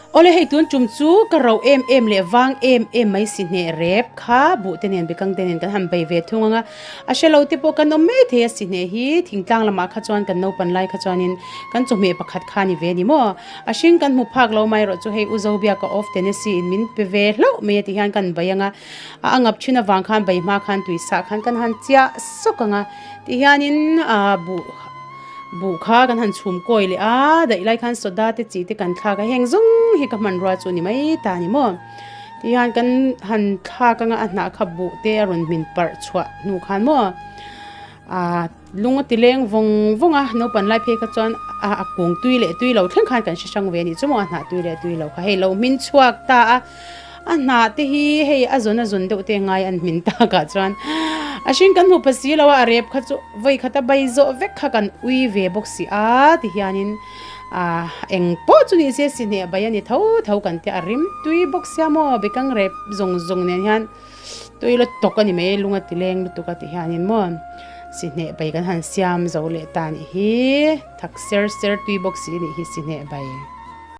Awle hei tun tum chu ka ro em em leh vang em em mai si hneh rep kha buh te nen bekang te nen kan han bei ve thung ang a, a hre lo te pawh kan awm mai thei a si hneh hi thingtlang lamah kha chuan kan naupan lai kha chuanin kan chawhmeh pakhat kha ni ve a ni maw? A hring kan hmu phak lo mai erawh chu hei U Zobiaka of Tennessee in min pe ve hlauh mai a ti hian kan bei ang a, a angap thin avang khan bei hma khan tui sah khan kan han chiah sawk ang a ti hianin ah buh buh kha kan han chhum kawi leh a, daih lai khan soda te chi te kan thlak a, heng zawng hi ka hmanrua chu ni mai ta a ni maw? Ti hian kan han thlak anga a hnah kha buh te a rawn hmin parh chhuah hnu khan maw ah. Lung a ti leng vawng vawng a, naupan lai phei kha chuan a a kung tui leh tui lo thleng khan kan hre hrang ve a nih chu maw a hnah tui leh tui lo kha hei lo hmin chhuak ta a, a hnah te hi hei a zawn a zawn deuh te ngai an hmin tak ah chuan a hring kan hmu pha si lo a, a rep kha chu vawi khat a bai zawh vek kha kan ui ve bawk si a ti hianin ah eng pawh chu ni se si hneh bai a ni tho tho kan tia a rim tui bawk sia maw bekang rep zawng zawng nen hian. Tui la tawk a ni mai lung a ti leng lutuk a ti hianin maw sihneh bai kan han siam zo leh ta a nih hi thak ser ser tui bawk si a nih hi sihneh bai.